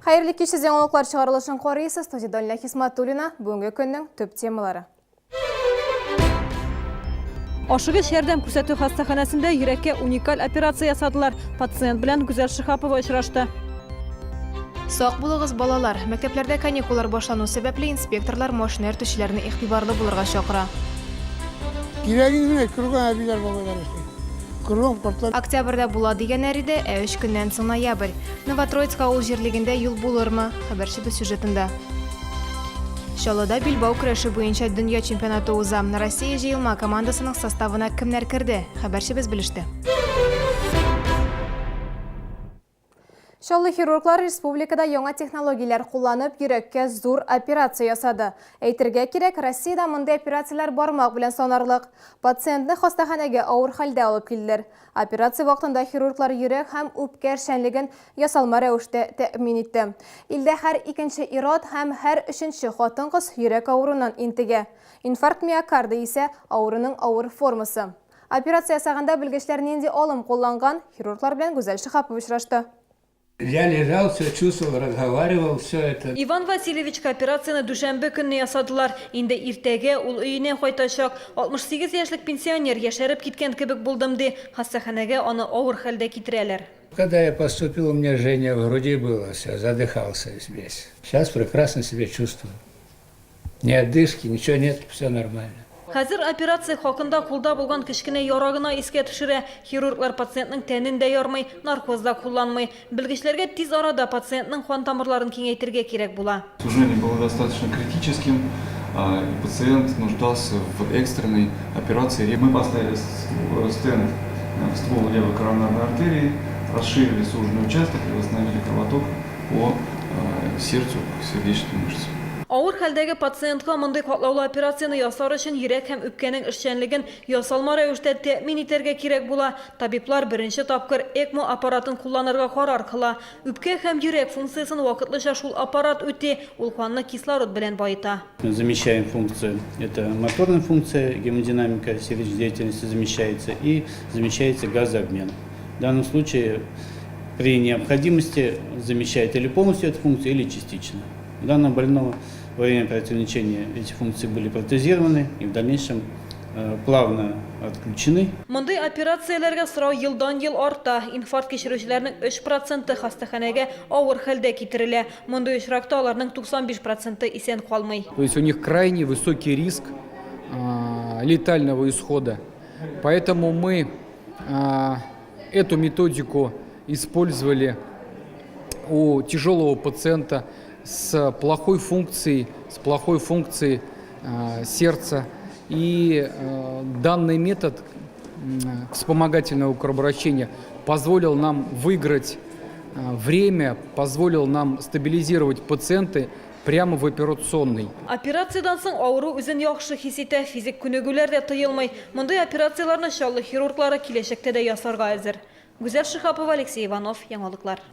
Хәерле кич, сез яңалыклар чыгарылышын карыйсыз. Студиядә Алинә Хисматуллина. Бүгенге көннең төп темалары. Ашыгыч ярдәм күрсәтү хастаханәсендә йөрәккә уникаль операция ясадылар. Пациент белән Гүзәл Шиһапова очрашты. Сак булыгыз, балалар! Мәктәпләрдә каникуллар башлану сәбәпле, инспекторлар машина йөртүчеләрне игътибарлы булырга чакыра. Кирәк инде менә күргән әбиләр, бабайлар эшли. Күргән картлар. Октябрьдә була дигәннәр иде, ә өч көннән соң ноябрь. Новотроицк авыл җирлегендә юл булырмы? Хәбәрчебез сюжетында. Чаллыда билбау көрәше буенча дөнья чемпионаты уза. Россия җыелма командасының составына кемнәр керде? Хәбәрчебез белеште. Чаллы хирурглар республикада яңа технологияләр кулланып, йөрәккә зур операция ясады. Әйтергә кирәк, Россиядә мондый операцияләр бармак белән санарлык. Пациентны хастаханәгә авыр хәлдә алып килделәр. Операция вакытында хирурглар йөрәк һәм үпкә эшчәнлеген ясалма рәвештә тәэмин итте. Илдә һәр икенче ир-ат һәм һәр өченче хатын-кыз йөрәк авыруыннан интегә. Инфаркт миокарда исә, авыруның авыр формасы. Операция ясаганда белгечләр нинди алым кулланган, хирурглар белән Гүзәл Шиһапова очрашты. Я лежал, все чувствовал, разговаривал, все это. Иван Васильевичка операцияне дүшәмбе көнне ясадылар. Инде иртәгә ул өенә кайтачак. 68 яшьлек пенсионер яшәреп киткән кебек булдым, ди. Хастаханәгә аны авыр хәлдә китерәләр. Когда я поступил, у меня жжение в груди было, все, задыхался весь. Сейчас прекрасно себя чувствую. Ни одышки, ничего нет, все нормально. Хәзер операция хакында кулда булган кечкенә яра гына искә төшерә. Хирурглар пациентның тәнен дә ярмый, наркоз да кулланмый. Белгечләргә тиз арада пациентның кан тамырларын киңәйтергә кирәк була. Сужение было достаточно критическим, и пациент нуждался в экстренной операции. Мы поставили стенд в ствол левой коронарной артерии, расширили суженный участок и восстановили кровоток по сердцу, к сердечной мышце. Авыр хәлдәге пациентка мондый катлаулы операцияне ясар өчен йөрәк һәм үпкәнең эшчәнлеген ясалма рәвештә тәэмин итәргә кирәк була. Табиблар беренче тапкыр ЭКМО аппаратын кулланырга карар кыла. Үпкә һәм йөрәк функциясен вакытлыча шул аппарат үти, ул канны кислород белән баета. Замещаем функцию. Это моторная функция, гемодинамика сердечной деятельности замещается и замещается газообмен. В данном случае при необходимости замещает или полностью эту функцию, или частично. У данного больного во время оперативного лечения эти функции были протезированы и в дальнейшем плавно отключены. Мондый операцияләргә сорау елдан-ел арта. Инфаркт кичерүчеләрнең 3 проценты хастаханәгә авыр хәлдә китерелә. Мондый очракта аларның 95 проценты исән калмый. То есть у них крайне высокий риск летального исхода. Поэтому мы эту методику использовали у тяжелого пациента с плохой функцией, с плохой функцией сердца. И данный метод вспомогательного кровообращения позволил нам выиграть время, позволил нам стабилизировать пациента прямо в операционной. Операциядән соң авыру үзен яхшы хис итә, физик күнегүләр дә тыелмый. Мондый операцияләрне Чаллы хирурглары киләчәктә дә ясарга әзер. Гүзәл Шиһапова, Алексей Иванов, Яңалыклар.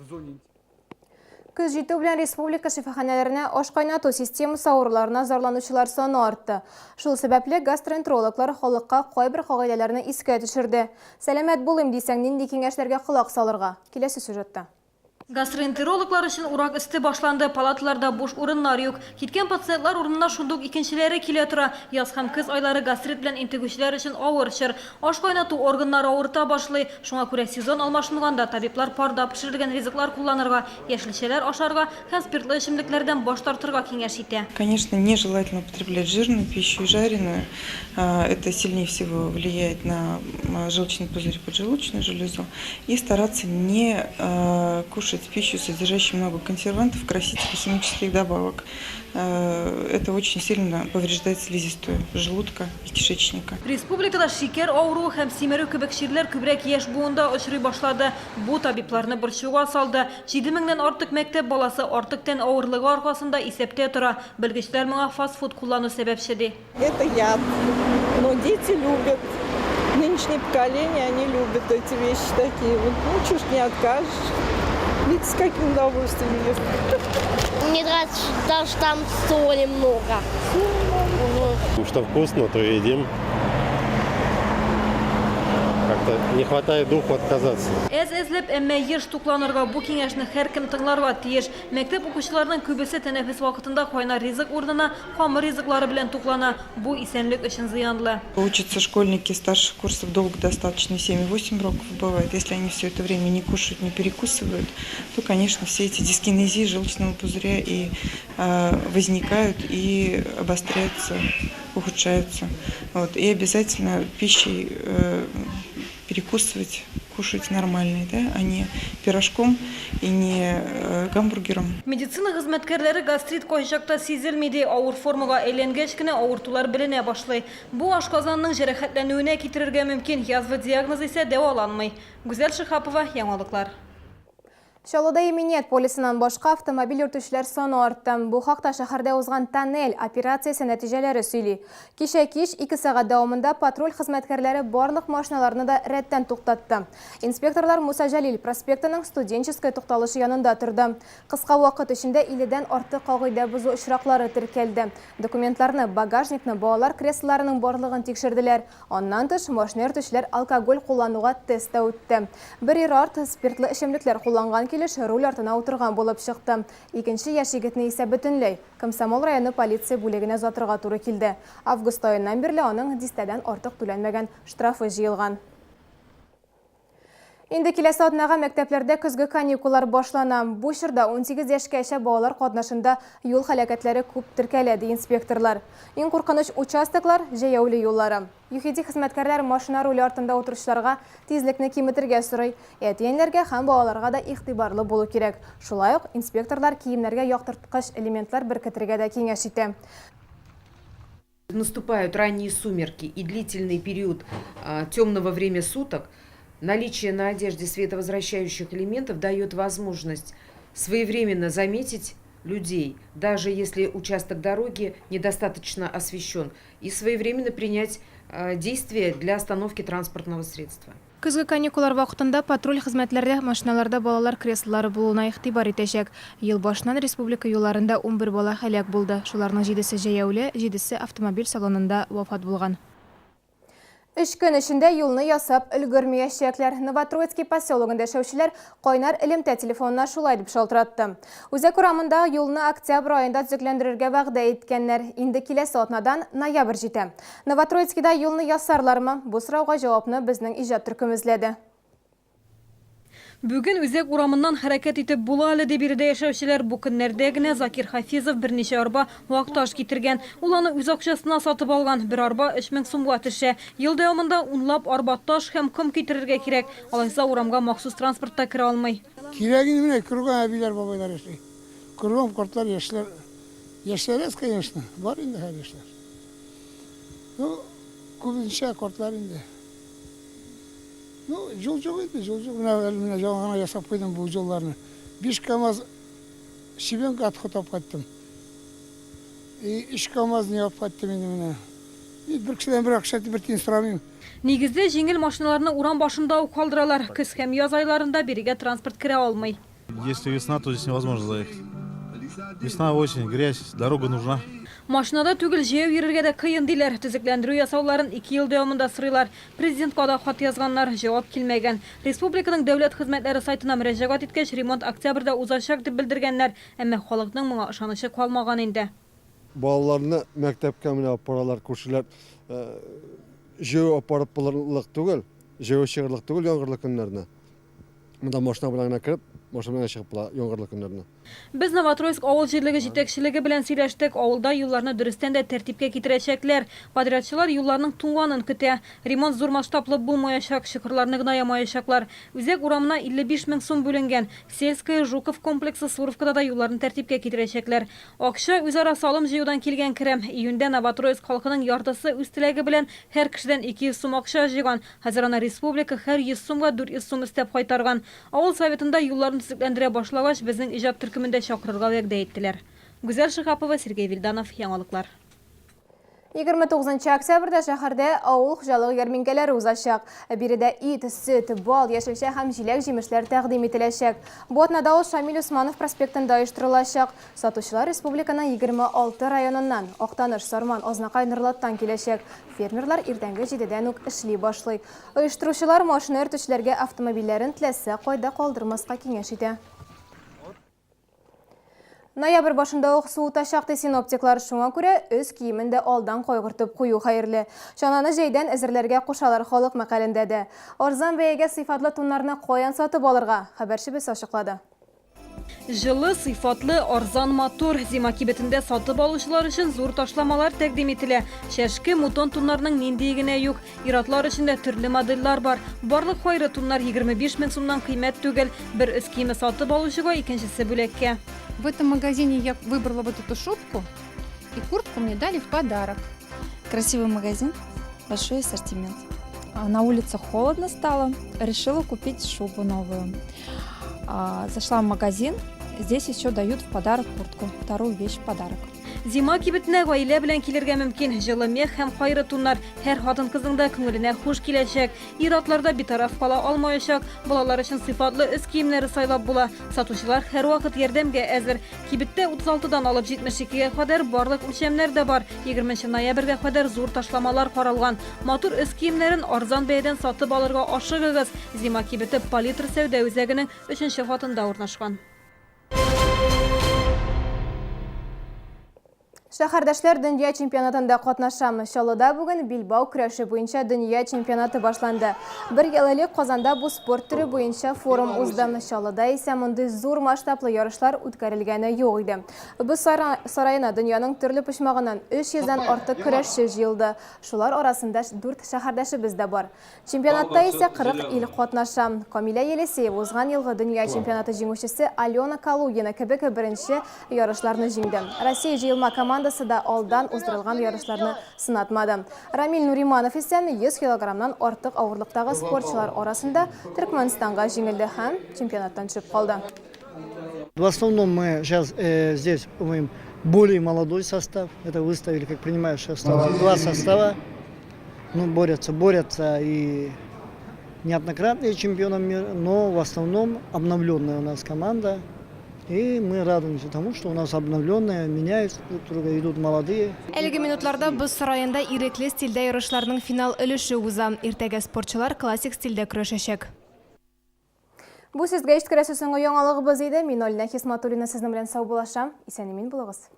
Көз җитү белән республика шифаханәләренә аш кайнату системасы авыруларына зарланучылар саны артты. Шул сәбәпле гастроэнтерологлар халыкка кайбер кагыйдәләрне искә төшерде. Сәламәт булыйм дисәң, нинди киңәшләргә колак салырга? Киләсе сюжетта. Гастроэнтерологлар өчен урак өсте башланды, палаталарда буш урыннар юк. Киткән пациентлар урынына шундук икенчеләре килә тора. Яз һәм көз айлары гастрит белән интегүчеләр өчен авыр чор. Аш кайнату органнары авырта башлый. Шуңа күрә сезон алмашынганда табиблар парда пешерелгән ризыклар кулланырга, яшелчәләр ашарга һәм спиртлы эчемлекләрдән баш тартырга киңәш итә. Конечно, нежелательно употреблять жирную пищу и жареную. Это сильнее всего влияет на желчный пузырь и поджелудочную железу. И стараться не кушать пищу, содержащую много консервантов, красителей, химических добавок. Это очень сильно повреждает слизистую желудка и кишечника. Республикада шикәр авыруы һәм симерү кебек чирләр күбрәк яшь буында очрый башлады. Бу табибларны борчуга салды. Җиде меңнән артык мәктәп баласы артык тән авырлыгы аркасында исәптә тора. Белгечләр моңа фастфуд куллану сәбәпче ди. Это яд. Но дети любят. Нынешнее поколение, они любят эти вещи такие. Вот, ну, чё ж не откажешь. Видите, с каким удовольствием ест. Мне нравится, даже там соли много. Что вкусно, то едим. Как-то не хватает духу отказаться. Әз-әзләп, әмма еш тукланырга, бу киңәшне һәркем тыңларга тиеш. Мәктәп укучыларының күбесе тәнәфес вакытында кайнар ризык урынына камыр ризыклары белән туклана. Бу исәнлек өчен зыянлы. Учатся школьники старших курсов долго достаточно, 7-8 уроков бывает. Если они все это время не кушают, не перекусывают, то, конечно, все эти дискинезии желчного пузыря и возникают, и обостряются, ухудшаются. Вот. И обязательно пищей перекусывать, кушать нормальной, да, а не пирожком и не гамбургером. Медицина хезмәткәрләре гастрит кайчакта сизелми ди, авыр формага әйләнгәч кенә авыртулар беленә башлый. Бу ашказанының җәрәхәтләнүенә китерергә мөмкин, язва диагнозы исә дәваланмый. Гүзәл Шиһапова, Яңалыклар. Чаллыда иминият полисыннан башка автомобиль йөртүчеләр саны артты. Бу хакта шәһәрдә узган Тоннель операциясе нәтиҗәләре сөйли. Кичә кич ике сәгать дәвамында патруль хезмәткәрләре барлык машиналарны да рәттән туктатты. Инспекторлар Муса Җәлил проспектының Студенческая тукталышы янында торды. Кыска вакыт эчендә илледән артык кагыйдә бозу очраклары теркәлде. Документларны, багажникны, балалар креслоларының барлыгын тикшерделәр. Аннан тыш, машина йөртүчеләр алкоголь куллануга тест та үтте. Бер ир-ат спиртлы эчемлекләр кулланган килеш руль артына утырган булып чыкты. Икенче яшь егетне исә бөтенләй Комсомол районы полиция бүлегенә озатырга туры килде. Август аеннан бирле аның дистәдән артык түләнмәгән штрафы җыелган. Инде киләсе атнага мәктәпләрдә көзге каникуллар башлана. Бу чорда 18 яшькәчә балалар катнашында юл һәлакәтләре күп теркәлә, ди инспекторлар. Иң куркыныч участоклар, җәяүле юллары. ЮХИДИ хезмәткәрләр машина руле артында утыручыларга тизлекне киметергә сорый. Әти-әниләргә һәм балаларга да игътибарлы булу кирәк. Шулай ук инспекторлар киемнәргә яктырткыч элементлар беркетергә дә киңәш итә. Наступают ранние сумерки и длительный период темного время суток, наличие на одежде световозвращающих элементов дает возможность своевременно заметить людей, даже если участок дороги недостаточно освещен, и своевременно принять действия для остановки транспортного средства. Көзге каникуллар вакытында патруль хезмәтләре машиналарда балалар креслолары булуына игътибар итәчәк. Ел башыннан республика юлларында 11 бала һәлак булды, шуларның җидесе җәяүле, җидесе автомобиль салонында вафат булган. Өч көн эчендә юлны ясап өлгермиячәкләр. Новотроицкий поселогында яшәүчеләр кайнар элемтә телефонына шулай дип шалтыратты. Үзәк урамындагы юлны октябрь аенда төзекләндерергә вәгъдә иткәннәр. Инде киләсе атнадан ноябрь җитә. Новотроицкида юлны ясарлармы? Бу сорауга җавапны безнең иҗат төркеме эзләде. Бүген үзәк урамыннан хәрәкәт итеп була әле, ди биредә яшәүчеләр. Бу көннәрдә генә Закир Хафизов берничә арба вак таш китергән. Ул аны үз акчасына сатып алган. Бер арба 3000 сумга төшә. Ел дәвамында унлап арба таш һәм ком китерергә кирәк. Алайса урамга махсус транспорт та керә алмый. Кирәк инде менә, кругом әбиләр, бабайлар яши. Кругом картлар, яшьләр. Яшьләр әз, конечно, бар инде хәзер яшьләр. Ну, күбесенчә картлар инде. Ну, юл юк инде, юл юк. Менә әле менә яңа гына ясап куйдым бу юлларны. 5 КАМАЗ щебенка отход алып кайттым. И 3 КАМАЗ не алып кайттым инде менә. И бер кешедән бер акча бер тиен сорамыйм. Нигездә, җиңел машиналарны урам башында ук калдыралар. Көз һәм яз айларында бирегә транспорт керә алмый. Если весна, то здесь невозможно заехать. Весна, осень, грязь, дорога нужна. Машинада түгел, җәяү йөрергә дә кыен, диләр. Төзекләндерү ясауларын ике ел дәвамында сорыйлар. Президентка да хат язганнар, җавап килмәгән. Республиканың дәүләт хезмәтләре сайтына мөрәҗәгать иткәч, ремонт октябрьдә узачак, дип белдергәннәр. Әмма халыкның моңа ышанычы калмаган инде. Балаларны мәктәпкә менә алып баралар күршеләр. Җәяү алып барып булырлык түгел, җәяү чыгырлык түгел яңгырлы көннәрне. Монда машина белән генә кереп, машина белән генә чыгып була яңгырлы көннәрне. Без Новотроицк авыл җирлеге җитәкчелеге белән сөйләштек. Авылда юлларны дөрестән дә тәртипкә китерәчәкләр. Подрядчылар юлларның туңганын көтә. Ремонт зур масштаблы булмаячак, чокырларны гына ямаячаклар. Үзәк урамына 55 мең сум бүленгән. Сельская, Жуков комплексы, Суровкада да юлларны тәртипкә китерәчәкләр. Акча үзара салым җыюдан килгән керем. Июньдә Новотроицк халкының яртысы үз теләге белән һәр кешедән 200 сум акча җыйган. Хәзер аны республика һәр 100 сумга 400 сум өстәп кайтарган. Авыл советында юлларны төзекләндерә башлагач, безнең иҗат төркемен дә чакырырга вәгъдә иттеләр. Гүзәл Шиһапова, Сергей Вильданов, Яңалыклар. 29 октябрьдә шәһәрдә авыл хуҗалыгы ярминкәләре узачак. Биредә ит, сөт, бал, яшелчә һәм җиләк-җимешләр тәкъдим ителәчәк. Бу атнада ул Шамил Усманов проспектында оештырылачак. Сатучылар республиканың 26 районыннан, Актаныш, Сарман, Азнакай, Норлаттан киләчәк. Фермерлар иртәнге җидедән үк эшли башлый. Оештыручылар машина йөртүчеләргә автомобильләрен теләсә кайда калдырмаска киңәш итә. Ноябрь башында ук суытачак, ди синоптиклар. Шуңа күрә өс киемен дә алдан кайгыртып кую хәерле. Чананы җәйдән әзерләргә кушалар халык мәкалендә дә. Арзан бәягә сыйфатлы туннарны каян сатып алырга? Хәбәрчебез ачыклады. Җылы, сыйфатлы, арзан, матур. Зима кибетендә сатып алучылар өчен зур ташламалар тәкъдим ителә. Чәшке, мутон туннарның ниндие генә юк. Ир-атлар өчен дә төрле модельлар бар. Барлык хайры туннар 25 мең сумнан кыйммәт түгел. Бер өс киеме сатып алучыга, икенчесе бүләккә. В этом магазине я выбрала вот эту шубку и куртку мне дали в подарок. Красивый магазин, большой ассортимент. На улице холодно стало, решила купить шубу новую. Зашла в магазин, здесь еще дают в подарок куртку, вторую вещь в подарок. Зима кибетенә гаилә белән килергә мөмкин. Җылы мех һәм кайры туннар һәр хатын-кызның да күңеленә хуш киләчәк. Ир-атлар да битараф кала алмаячак. Балалар өчен сыйфатлы өс киемнәре сайлап була. Сатучылар һәрвакыт ярдәмгә әзер. Кибеттә 36 дан алып 72 гә кадәр барлык үлчәмнәр дә бар. 20 ноябрьгә кадәр зур ташламалар каралган. Матур өс киемнәрен арзан бәядән сатып алырга ашыгыгыз. Зима кибете Палитра сәүдә үзәгенең өченче катында урнашкан. Шәһәрдәшләр дөнья чемпионатында катнаша. Чаллыда бүген билбау көрәше буенча дөнья чемпионаты башланды. Бер ел элек Казанда бу спорт төре буенча форум узды. Чаллыда исә мондый зур масштаблы ярышлар үткәрелгәне юк иде. Боз сараена дөньяның төрле почмагыннан 300 дән артык көрәшче җыелды. Шулар арасында дүрт шәһәрдәшебез дә бар. Чемпионатта исә 40 ил катнаша. Камилә Елисеева узган елгы дөнья чемпионаты җиңүчесе Алена Калугина кебек беренче ярышларны җиңде. Россия җыелма командасы да алдан уздырылган ярышларны сынатмады. Рамил Нуриманов исә 100 килограммнан артык авырлыктагы спортчылар арасында Төркмәнстанга җиңелде һәм чемпионаттан төшеп калды. В основном мы сейчас э, здесь, по-моему, более молодой состав. Это выставили как принимающий состав. Два состава. Ну, борются, борются и неоднократные чемпионы мира, но в основном обновленная у нас команда. И мы радуемся тому, что у нас обновленная, меняются друг друга, идут молодые. Әлеге минутларда боз сараенда ирекле стильдә ярышларның финал өлеше уза. Иртәгә спортчылар классик стильдә көрәшәчәк. Бу сезгә ишеткерәсе соңгы яңалыгыбыз иде. Мин Алинә Хисматуллина сезнең белән саубуллашам. Исән-имин булыгыз.